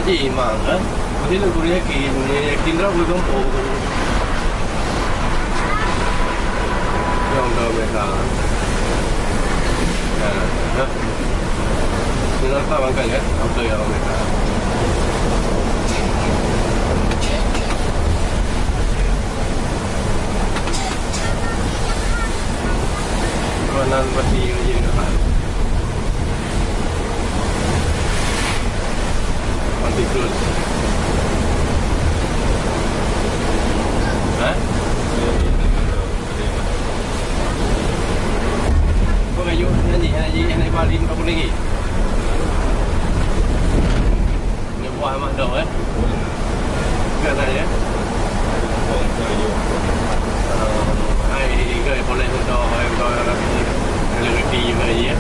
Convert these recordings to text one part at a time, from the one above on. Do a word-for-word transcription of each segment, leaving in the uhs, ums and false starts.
Imang, kan? Mesti nak guru yakin, yakin dah boleh gampang. Yang dah mereka. Ya, ya. Ini tak bangkai, kan? Apa yang mereka? Kau nak berhenti je, kan? Mati terus. Ha? Kau kayu nyanyi, nyanyi, nyanyi paling kau lagi. Ni buah mak dong, eh? Bukan saya. Hai, iga boleh tu, hai, kau lagi. Kalau reti juga, ya.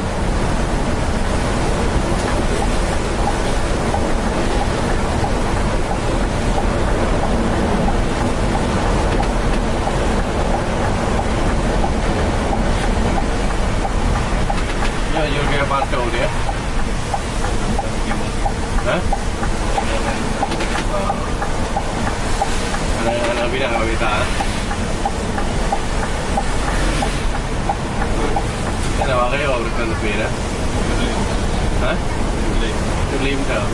Ya, you get a passport dia. Hah? Anak, anak bilang kalau kita, ha? Ada orang kaya orang bukan lebih dah. Ha? Lebih. Lebih dah.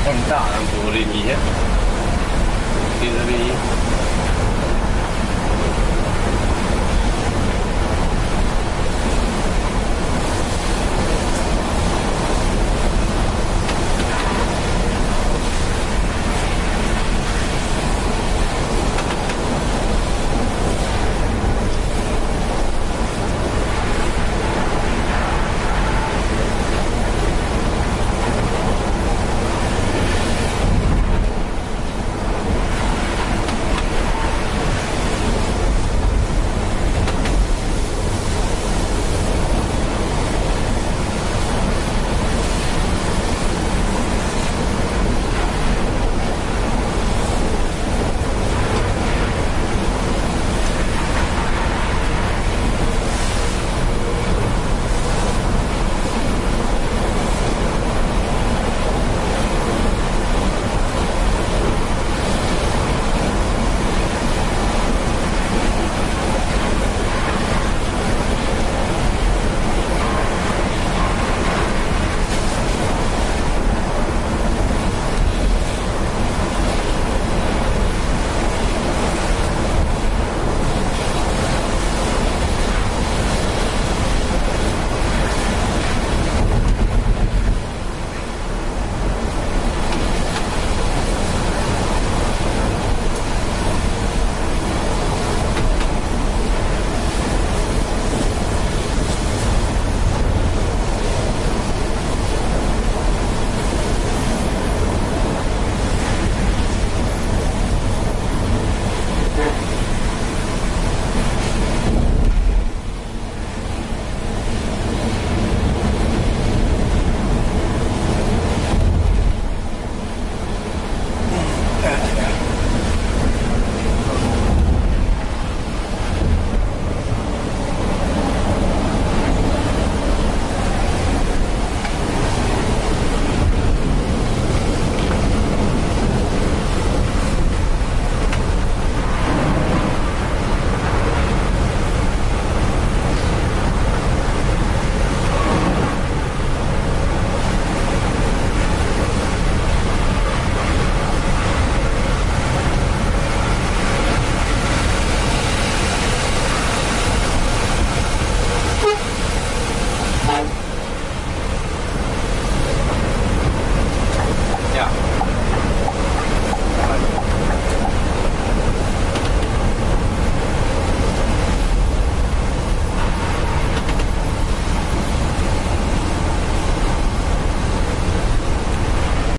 Kontak lampu hari ni, ya. Mungkin hari ni.